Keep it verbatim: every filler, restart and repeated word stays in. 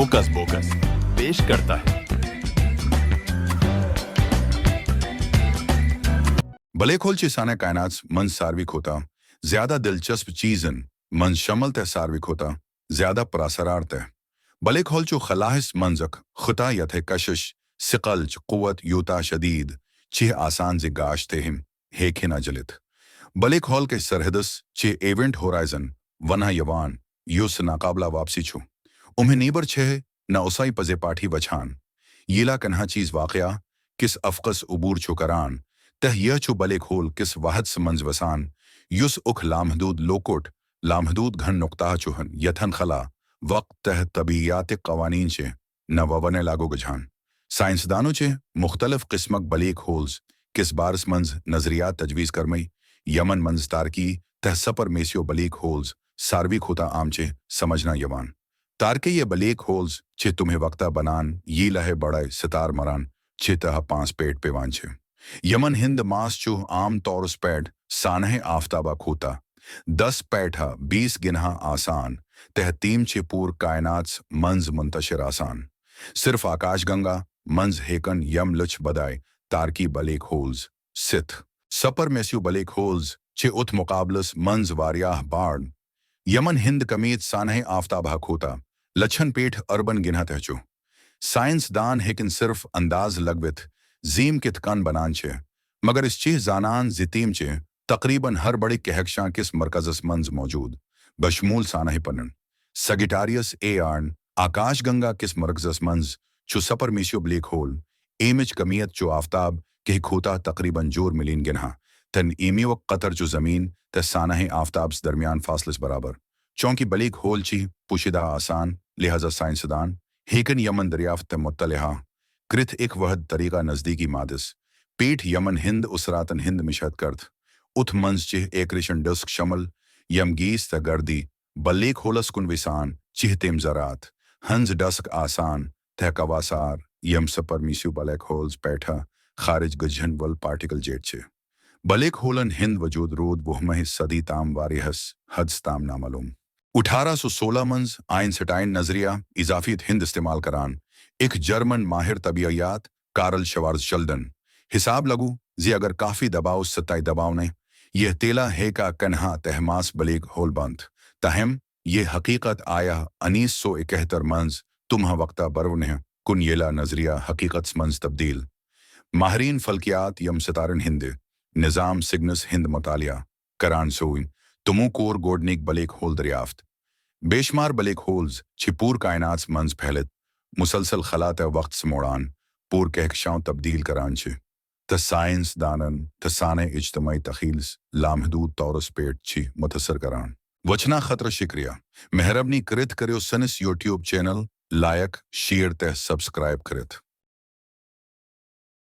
Hoax box پیش کرتا ہے۔ Black hole چھ سانہ کائنات منز ساروی کھوتہ زیادہ دلچسپ چیزن منز شمل تہ ساروی کھوتہ زیادہ پراسرار تہ۔ بلیک ہول چھ خلاہس منزک خطہ یتھے کشش، ثقل چہ قوت یوتاہ شدید چھ آسان زِ گاش تہ ہم ہیکہ نہ جلت۔ بلیک ہول کس سرحدس چھ ایونٹ ہورائزن ونہ یوان، یس ناقابلہ واپسی چھ۔ امہ نیبر چھ نہ اسائی پزے پاٹھی وچھان۔ ییلہ کنہا چیز واقعہ کس افقس عبور چھ کران، تہ یہ چھ بلیک ہول کس وحدس منز وسان، یس اکھ لامحدود لوکٹ، لامحدود گھن نقطہ چھ، یتھن خلا، وقت تہ طبیعیات قوانین چھ نہ وونے لاگو گجھان۔ سائنسدانو چھ مختلف قسمک بلیک ہولز کس بارس منز نظریات تجویز کرمے، یمن منز تارکی تہ سپر میسیو بلیک ہولز ساروی کھوتہ عام چھ سمجھنہ یوان۔ تارکے یہ بلیک ہولز چھ تمہ وقتہ بنان، ییلہ بڑے ستار مران چھ تہ پانس پیٹھ پیوان چھ۔ یمن ہند ماس چھ عام طورس پیٹھ سانہ آفتابہ کھوتہ دس پیٹھہ بیس گنہا آسان، تہ تیم چھ پور کائناتس منز منتشر آسان۔ صرف آکاش گنگا منز ہیکن یم لچھ بدائے تارکی بلیک ہولز ستھ۔ سپر میسیو بلیک ہولز چھ اتھ مقابلس منز واریاہ بارن، یمن ہند کمیت سانہ آفتابہ کھوتہ لچھن پیٹھ اربن گنہا تہ چھ۔ سائنس دان ہیکن صرف انداز لگوتھ زیم کتھ کن بنان چھ، مگر اس چھ زانان زِ تیم چھ تقریباً ہر بڑے کہکشاں کس مرکزس منز موجود، بشمول سانہ پنن سگیٹاریس اے آرن۔ آکاش گنگا کس مرکزس منز چھ سپر میسیو بلیک ہول۔ ایمچ کمیت چھ آفتاب کہ کھوتہ تقریباً جور ملین گنہا، تہ ایمیوک قطر چھ زمین تہ سانہ آفتابس درمیان فاصلس برابر۔ چونکہ بلیک ہول چھ پوشیدہ آسان، لہذا سائنسدان ہیکن یمن دریافت تہ مطلع کرتھ اکھ وحد طریقہ نزدیکی مادس پیٹھ یمن ہند اثراتن ہند مشاہد کرتھ۔ اتھ منز چھ ایکریشن ڈسک شمل، یم گیس تہ گردی بلیک ہولس کن وسان چھ۔ تم ذرات ہنز ڈسک آسان تہ کواسار، یم سپر میسیو بلیک ہولز پیٹھہ خارج گجھن ول پارٹیکل جیٹ چھ۔ بلیک ہولن ہند وجود رود وہمہ صدی تام واریاہس حدس تام نامعلوم۔ اٹھارہ سو سولہ منز آئنسٹائن نظریہ اضافیت ہند استعمال کران، اکھ جرمن ماہر طبیعیات کارل شوارز شلدن حساب لگو زِ اگر کافی دباؤ ستائے دباؤ نے، یہ تیلہ ہیکا کنہا تہ ماس بلیک ہول بنت۔ تاہم یہ حقیقت آیہ انیس سو اکہتر منز تمہ وقتہ برونہ کن ییلہ نظریہ حقیقت منز تبدیل۔ ماہرین فلکیات یم ستارن ہند نظام سگنس ہند مطالعہ کران سوئی، تمو کور گوڈنیک بلیک ہول دریافت۔ بے شمار بلیک ہولز چھ پور کائنات منز پھیلت، مسلسل خلا تہ وقت سموڑان، پور کہکشاؤں تبدیل کران چھ، تہ سائنس دانن تہ سانہ اجتماعی تخیلس لامحدود طورس پیٹھ چھ متاثر کران۔ وچھنا خطرہ شکریہ۔ مہربنی کرتھ کریو since YouTube channel like, share تہ سبسکرائب کرتھ۔